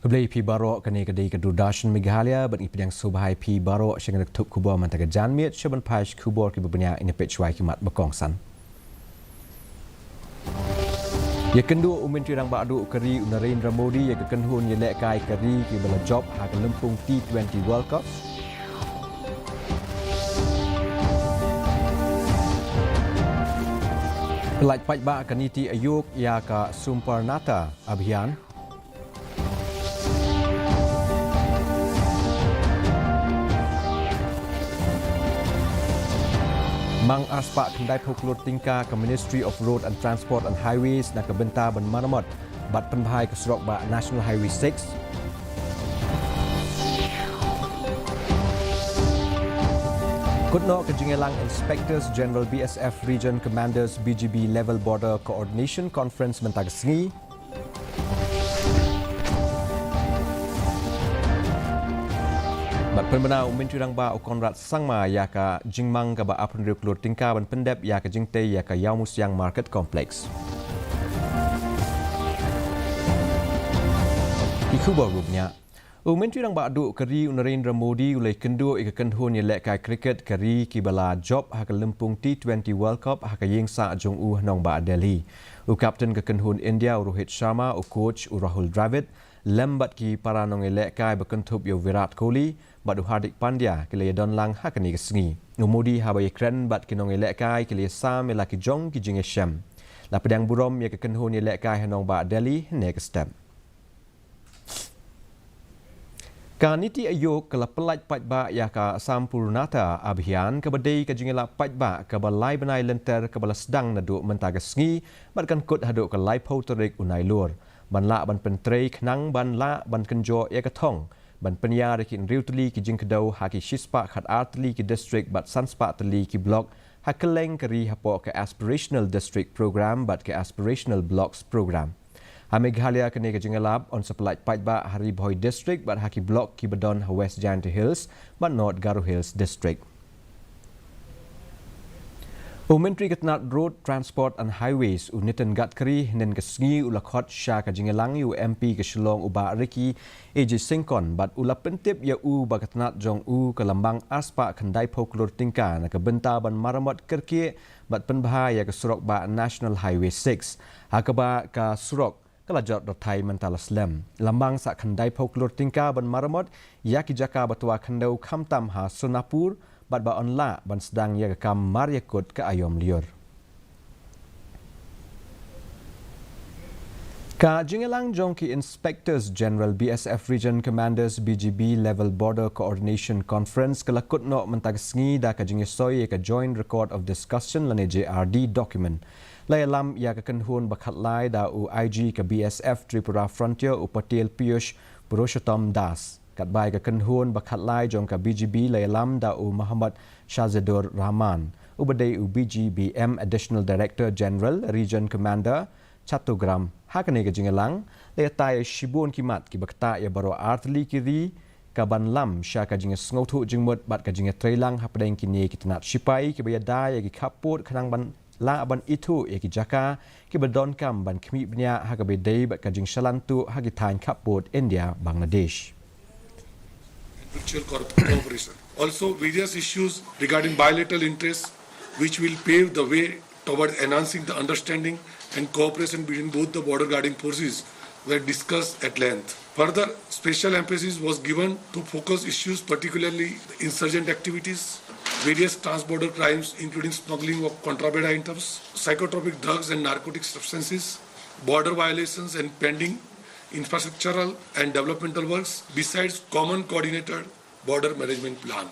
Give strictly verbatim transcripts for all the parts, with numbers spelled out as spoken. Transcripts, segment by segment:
Khublei phi baroh, kane ka dei ka Doordarshan Meghalaya, bad ngi pdiang sngewbha ïa phi baroh sha kane ka thup khubor mynta ka janmiet. Sha ban peit khubor kiba bniah, ngin peit shuwa ki mat ba kongsan. Ïakynduh u Myntri Rangbah Duh ka ri u Narendra Modi ïa ka kynhun ïalehkai ka ri kiba la jop ha ka lympung T twenty World Cup. Pyllait paidbah ka NITI Aayog ïa ka Sampoornata Abhiyan. Mang arspah khyndai phew klur tyngka ka Ministry of Road and Transport and Highways na ka bynta ban maramot bad pynbha ïa ka surok bah National Highway six. Kut noh ka jingïalang Inspectors General, B S F Region Commanders, B G B Level Border Coordination Conference mynta ka sngi. Bad pynbna u Myntri Rangbah u Conrad Sangma ïa ka jingmang kaba arphew hynriew klur tyngka ban pyndep ïa ka jingtei ïa ka Ïawmusiang Market Complex. Ki khubor ba bniah. U Myntri Rangbah Duh ka ri u Narendra Modi u la ïakynduh ïa ka kynhun ïalehkai cricket ka ri kiba la jop ha ka lympung T twenty World Cup ha ka ïingsah jong u ha nongbah Delhi. U captain ka kynhun India u Rohit Sharma, u coach u Rahul Dravid, lem bad ki para nongïalehkai ba kynthup ïa u Virat Kohli bad u Hardik Pandya ki la ïadon lang ha kane ka sngi. U Modi haba ïakren bad ki nongïalehkai ki la ïasam ïa la ki jong ki jingïashem. La pdiang burom ïa ka kynhun ïalehkai ha nongbah Delhi hynne ka step. Ka NITI Aayog ka la pyllait paidbah ïa ka Sampoornata Abhiyan kaba dei ka jingïalap paidbah kaba lai bnai lynter kaba la sdang naduh mynta ka sngi bad kan kut haduh ka laiphew tarik u Nailur. Ban lah ban pyntrei khnang ban lah ban kynjoh ïa ka thong ban pynïar ïa ki hynriew tylli ki jingkdew ha ki shispah khatar tylli ki district bad sanspah tylli ki block ha kylleng ka ri hapoh ka Aspirational District Program bad ka Aspirational Blocks Program. Ha Meghalaya kane ka jingïalap yn sa pyllait paidbah ha Ri Bhoi District bad ha ki block kiba don ha West Jaintia Hills bad North Garo Hills District. U Myntri ka tnad Road Transport and Highways u Nitin Gadkari hynnin ka sngi u la khot sha ka jingïalang ïa u M P ka Shillong u Bah Ricky A J Syngkon bad u la pyntip ïa u ba ka tnad jong u ka la mang arspah khyndai phew klur tyngka na ka bynta ban maramot kyrkieh bad pynbha ïa ka surok bah National Highway six. Ha kaba ka surok ka la jot rthai mynta la slem. La mang sa khyndai phew klur tyngka ban maramot ïa ki jaka ba twa khyndew khamtam ha Sonapur bad ba yn lah ban sdang ïa ka kam mar ïakut ka aïom lyiur. Ka jingïalang jong ki Inspectors General, B S F Region Commanders, B G B Level Border Coordination Conference ka la kut noh mynta ka sngi da ka jingïasoi ïa ka Joint Record of Discussion lane J R D document. La ïalam ïa ka kynhun ba khatlai da u I G ka B S F Tripura Frontier u Patel Piyush Purushottam Das. Katba ïa ka kynhun ba khatlai jong ka B G B la ïalam da u Mohammad Shazidur Rahman, uba dei u B G B M Additional Director General, Region Commander, Chattogram. Ha kane ka jingïalang, la ïatai shibun ki mat kiba ktah ïa baroh artylli ki ri, ka ban lam sha ka jingïasngewthuh jingmut bad ka jingïatreilang hapdeng kine ki tnat shipai kiba ïada ïa ki khappud khnang ban lah ban ithuh ïa ki jaka kiba donkam ban khmih bniah ha kaba ïadei bad ka jingshalan tuh ha ki thaiñ khappud India Bangladesh. And virtual corp-, cooperation. Also, various issues regarding bilateral interests which will pave the way toward enhancing the understanding and cooperation between both the border guarding forces were discussed at length. Further, special emphasis was given to focus issues, particularly insurgent activities, various trans-border crimes, including smuggling of contraband items, psychotropic drugs and narcotic substances, border violations and pending infrastructural and developmental works, besides common coordinated border management plan.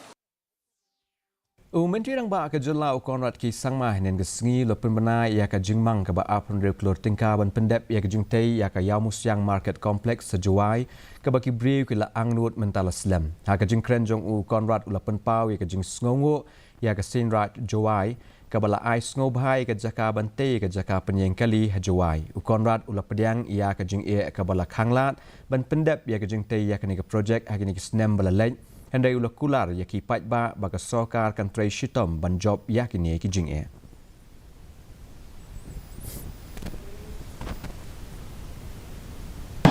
U Myntri Rangbah ka Jylla u Conrad K Sangma hynnin ka sngi u la pynbna ïa ka jingmang kaba arphew hynriew klur tyngka ban pyndep ïa ka jingtei ïa ka Ïawmusiang Market Complex ha Jowai, kaba ki briew ki la angnud mynta la slem. Ha ka jingkren jong u, Conrad u la pynpaw ïa ka jingsngewnguh ïa ka Seiñ Raij Jowai, kaba la ai sngewbha ïa ka jaka ban tei ïa ka jaka pynïeng kali ha Jowai. U Conrad u la pdiang ïa ka jingeh kaba la khanglad ban pyndep ïa ka jingtei ïa kane ka projek ha kine ki snem ba la leit. Hynrei u la kular ïa ki paidbah ba ka sorkar kan trei shitom ban jop ïa kine ki jingeh.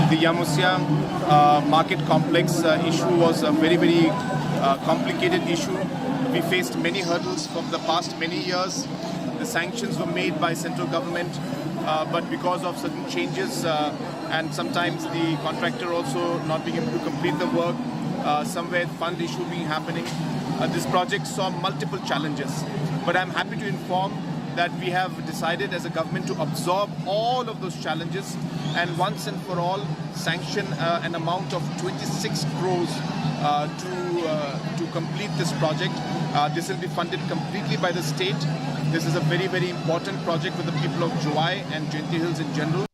The Yamusiang uh, market complex uh, issue was a very, very uh, complicated issue. We faced many hurdles from the past many years. The sanctions were made by central government, uh, but because of certain changes uh, and sometimes the contractor also not being able to complete the work, uh, somewhere fund issue being happening, uh, this project saw multiple challenges. But I'm happy to inform that we have decided as a government to absorb all of those challenges and once and for all sanction uh, an amount of twenty-six crores uh, to uh, to complete this project. Uh, this will be funded completely by the state. This is a very, very important project for the people of Jowai and Jaintia Hills in general.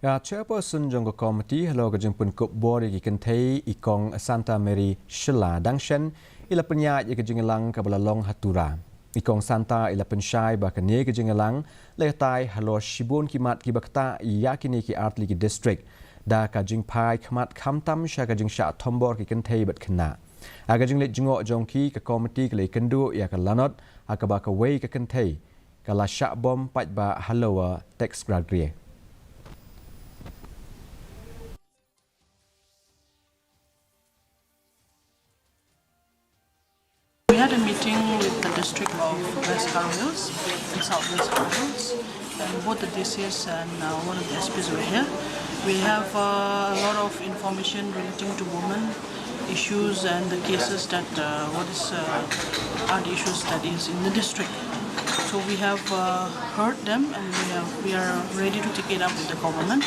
Ka chairperson jong ka komiti halor ka jingpynkup bor ïa ki kynthei, i Kong Santa Mary Shylla Dangshen, i la pynïaid ïa ka jingïalang kaba la long ha Tura. I Kong Santa i la pynshai ba kane ka jingïalang la ïatai halor shibun ki mat kiba ktah ïa kine ki artylli ki district, da ka jingphai khmat khamtam sha ka jingshah thombor ki kynthei bad khynnah. Ha ka jingleit jngoh jong ki, ka komiti ka la ïakynduh ïa ka lanot ha kaba kawei ka kynthei ka la shah bom paidbah ha Lower Textgravgre. We had a meeting with the district of West Garo Hills and South West Garo Hills, and both the D Cs and uh, one of the S Ps were here. We have uh, a lot of information relating to women issues and the cases that uh, what is uh, are the issues that is in the district. So we have uh, heard them, and we have we are ready to take it up with the government.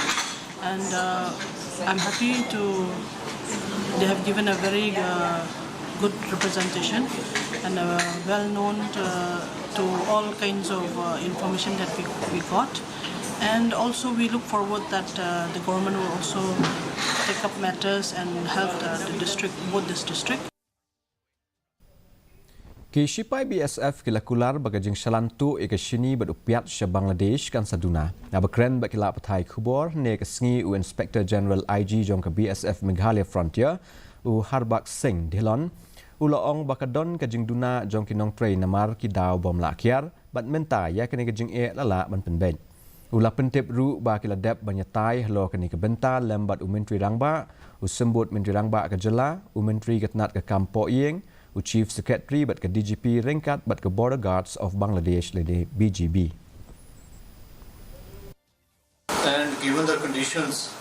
And uh, I'm happy to they have given a very uh, good representation and uh, well known to, to all kinds of uh, information that we, we got. And also, we look forward that uh, the government will also take up matters and help the, the district, both this district. Ki shipai B S F ki la kular ba ka jingshalan tuh ïa ka shini bad u piat sha Bangladesh kan sa duna. Naba kren bad ki lad pathai khubor ne ka sngi, u Inspector General I G jong ka B S F Meghalaya Frontier, u Harbakh Singh Dhillon, u la ong ba ka don ka jingduna jong ki nongtrei namar ki daw bym lah kiar, bad mynta ïa kane ka jingeh la lah ban pynbeit. U la pyntip ruh ba ki la dep ban ïatai halor kane ka bynta lem bad u Myntri Rangbah, u Symbud Myntri Rangbah ka jylla, u Myntri ka tnat ka kam pohïing, u Chief Secretary bad ka D G P ryngkat bad ka Border Guards of Bangladesh lane B G B. And given the conditions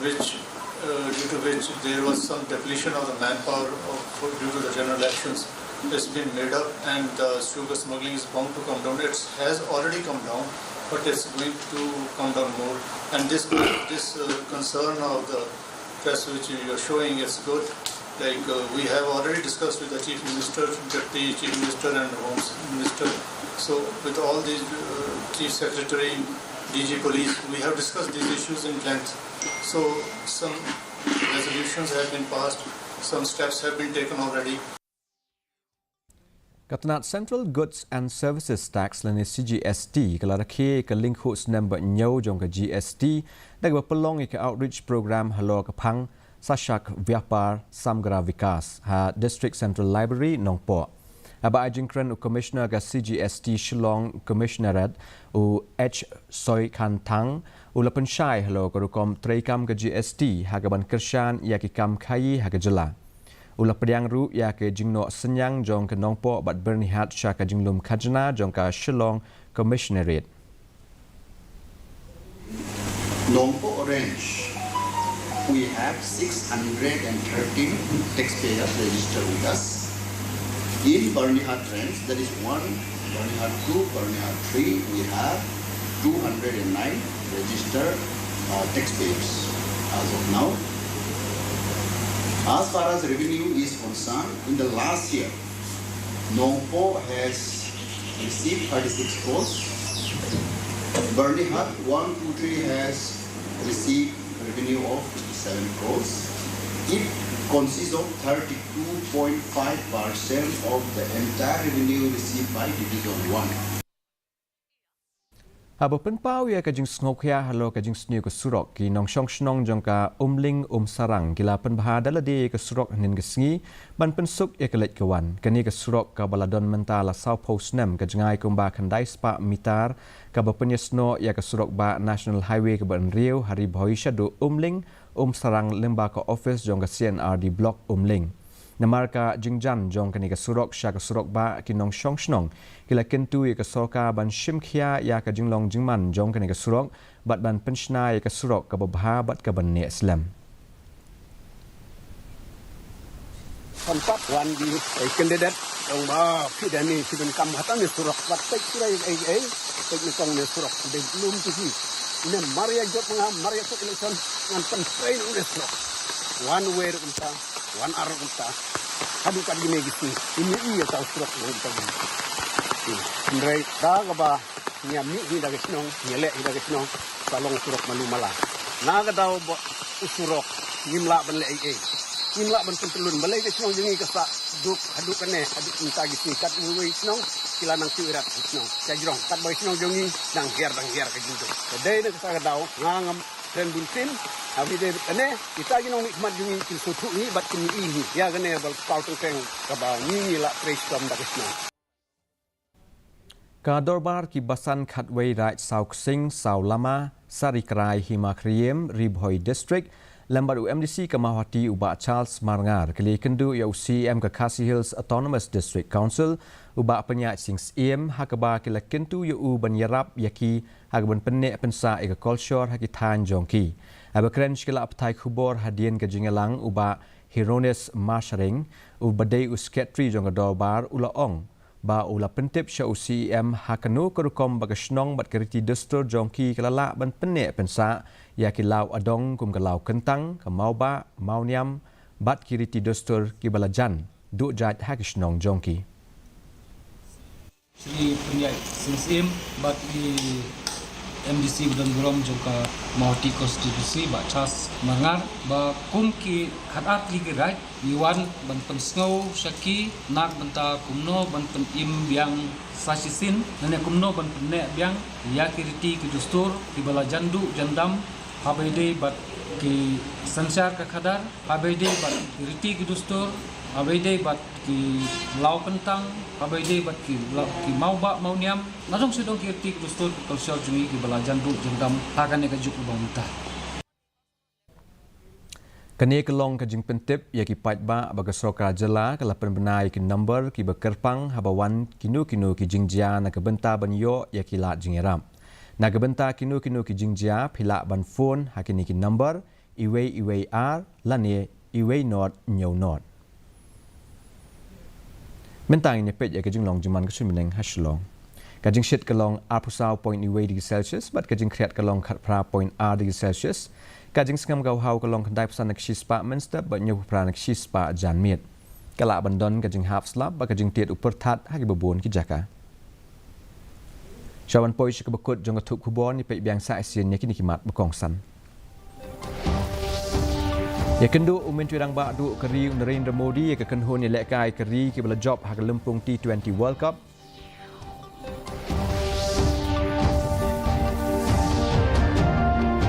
which, uh, due to which there was some depletion of the manpower of, for, due to the general elections, it's been made up, and the sugar smuggling is bound to come down. It has already come down, but it's going to come down more. And this, this uh, concern of the press which you are showing is good. Like uh, we have already discussed with the Chief Minister, Deputy Chief Minister, and Home Minister. So with all these uh, Chief Secretary, D G Police, we have discussed these issues in length. So some resolutions have been passed, some steps have been taken already. Ka tnat Central Goods and Services Tax lane C G S T ka la rakhe ka lyngkhuh snem ba hynñiew jong ka G S T da kaba pynlong ïa ka outreach program halor ka phang Sashakt Vyapar Samgra Vikas ha District Central Library Nongpoh. Haba ai jingkren u Commissioner ka C G S T Shillong Commissionerate, u H Soikhangthang, u la pynshai halor ka rukom treikam ka G S T ha kaban kyrshan ïa ki kam khaïi ha ka jylla. U la pdiang ruh ïa ka jingnoh synñiang jong ka Nongpoh bad Byrnihat sha ka jinglum khajna jong ka Shillong Commissionerate. Nongpoh Range, we have six hundred and thirteen taxpayers registered with us. In Byrnihat Range, that is one, Byrnihat two, Byrnihat three, we have two hundred and nine registered uh, taxpayers as of now. As far as revenue is concerned, in the last year, Nongpoh has received thirty-six crores. Byrnihat one two three has received revenue of fifty-seven crores. It consists of thirty-two point five percent of the entire revenue received by Division one. Haba pynpaw ïa ka jingsngewkhia halor ka jingsniew ka surok, ki nongshong shnong jong ka Umling Umsarang ki la pynbha da lade ïa ka surok hynnin ka sngi ban pynsuk ïa ka leit ka wan. Kane ka surok kaba la don mynta la sawphew snem ka jngai kumba khyndai spah mitar, kaba pynïasnoh ïa ka surok bah National Highway kaba hynriew ha Ri Bhoi shaduh Umling Umsarang lyngba ka office jong ka C and R D Block Umling. Namar ka jingjan jong kane ka surok sha ka surok bah, ki nongshong shnong ki la kyntu ïa ka sorkar ban shim khia ïa ka jinglong jingman jong kane ka surok bad ban pynshna ïa ka surok kaba bha bad kaba neh slem. Kon pat wan di, eh, candidate, ong ba phi da ni phi donkam hata ne surok, wat peit phi da ei ei, peit ne kong ne surok, de lum tu hi. Ne mar ïa jop nga, mar ïa tu election, ngan pyntrei ne surok. One way ruh kumta, one hour ruh kumta. Haduh katne ki sngi, ini ïa ta surok ruh kumta. Hynrei da kaba ngi ïa mih hi da ka shnong, ngi ïa leh hi da ka shnong, ka long surok malu mala. Na ka daw ba u surok, ngim lah ban leh ei ei. Ngim lah ban pyntyllun, balei ka shnong jong ngi ka sah duk, haduh kane, haduh mynta ki sngi kat wei wei shnong, ki la nang siew irat ki shnong. Ka jrong, kat ba ka shnong jong ngi, nang hiar, nang hiar ka jingduk. Ka dei na kata ka daw, nga ngam kren bun sien, haba ïadei bad kane, kita ki nongmihkhmat jong ngi, kin sngewthuh ngi, bad kin ïohi ngi. Ïa kane ba paw teng teng, kaba ngi ngi lah trei shitom da ka shnong. Ka dorbar ki basan khatwei Raid Saw Ksing, Saw Lama, Sari Krai, Hima Khyriem, Ri Bhoi District, lem bad u M D C ka Mawhati u Bah Charles Marngar, ki la ïakynduh ïa u C E M ka Khasi Hills Autonomous District Council, u Bah Pynïaid Sing Syiem, ha kaba ki la kyntu ïa u ban ïarap ïa ki, ha kaban pynneh pynsah ïa ka kolshor ha ki thaiñ jong ki. Haba kren sha ki lad pathai khubor hadien ka jingïalang, u Bah Hironis Marsharing, uba dei u Secretary jong ka dorbar, u la ong ba u la pyntip sha u C E M ha kano ka rukom ba ka shnong bad ka riti dustur jong ki ka la lah ban pynneh pynsah ïa ki law adong kum ka law kyntang, ka mawbah, mawniam, bad ki riti dustur kiba la jan duh jait ha ki shnong jong ki. Shri Pynïaid Sing Syiem bad i M D C ba don burom jong ka Mawhati Constituency, Bah Charles Marngar, ba kum ki khatar tylli ki raid, ngi wan ban pynsngew sha ki na ka bynta kumno ban pynim biang sa shisien, lane kumno ban pynneh biang ïa ki riti ki dustur kiba la jan duh jan dam, haba ïadei bad ki synshar ka khadar, haba ïadei bad ki riti ki dustur, haba ïadei bad ki law kyntang, haba ïadei bad ki law, ki mawbah mawniam, na dong shi dong ki riti ki dustur ki kolshor jong ngi kiba la jan duh jan dam ha kane ka juk kaba mynta. Kane ka long ka jingpyntip ïa ki paidbah ba ka sorkar jylla ka la pynbna ïa ki number kiba kyrpang haba wan kino kino ki jingjia na ka bynta ban ïoh ïa ki lad jingïarap. Na ka bynta kino kino ki jingjia phi lah ban phone ha kine ki number, iwei iwei ar lane iwei not hynñiew not. Mynta ngin ïa peit ïa ka jinglong jingman ka suiñ bneng ha Shillong. Ka jingshit ka long arphew saw point iwei degree Celsius bad ka jingkhriat ka long khatphra point ar degree Celsius. Ka jingsngam ka haw ka long khyndai phew san na ka shispah mynstep bad hynñiew phew phra na ka shispah janmiet. Ka lah ban don ka jinghap slap bad ka jingtied u pyrthat ha kiba bun ki jaka. Sha ban poi sha kaba kut jong ka thup khubor, ngin peit biang sa shisien ïa kine ki mat ba kongsan. Ïakynduh u Myntri Rangbah Duh ka ri u Narendra Modi ïa ka kynhun ïalehkai ka ri kiba la jop ha ka lympung T twenty World Cup.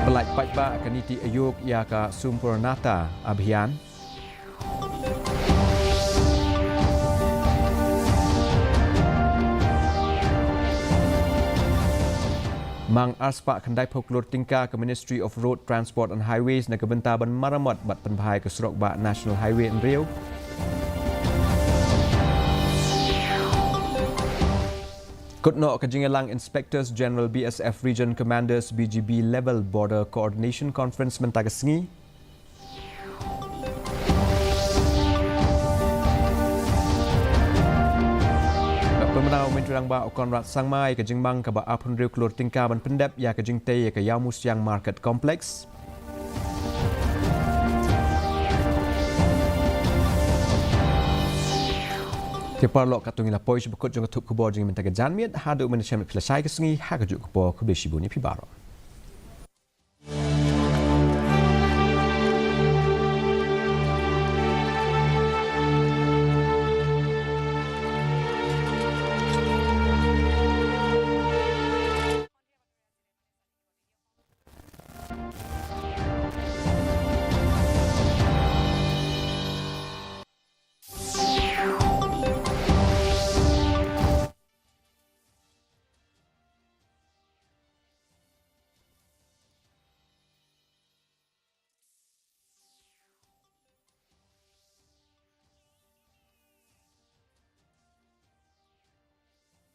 Pyllait paidbah ka NITI Aayog ïa ka Sampoornata Abhiyan. Mang arspah khyndaiphew klur tyngka ka Ministry of Road Transport and Highways na ka bynta ban maramot bad pynbha ïa ka surok bah National Highway hynriew. Kut noh ka jingïalang Inspectors General, B S F Region Commanders, B G B Level Border Coordination Conference mynta ka sngi. Bad pynbna u Myntri Rangbah u Conrad Sangma ïa ka jingmang kaba arphew hynriew klur tyngka ban pyndep ïa ka jingtei ïa ka Ïawmusiang Market Complex. Ki paralok, katto ngi la poi sha ba kut jong ka thup khubor jong ngi mynta ka janmiet, haduh mynta shem phi la shai ka sngi ha kajuh ka por, khublei shibun ïa phi baroh.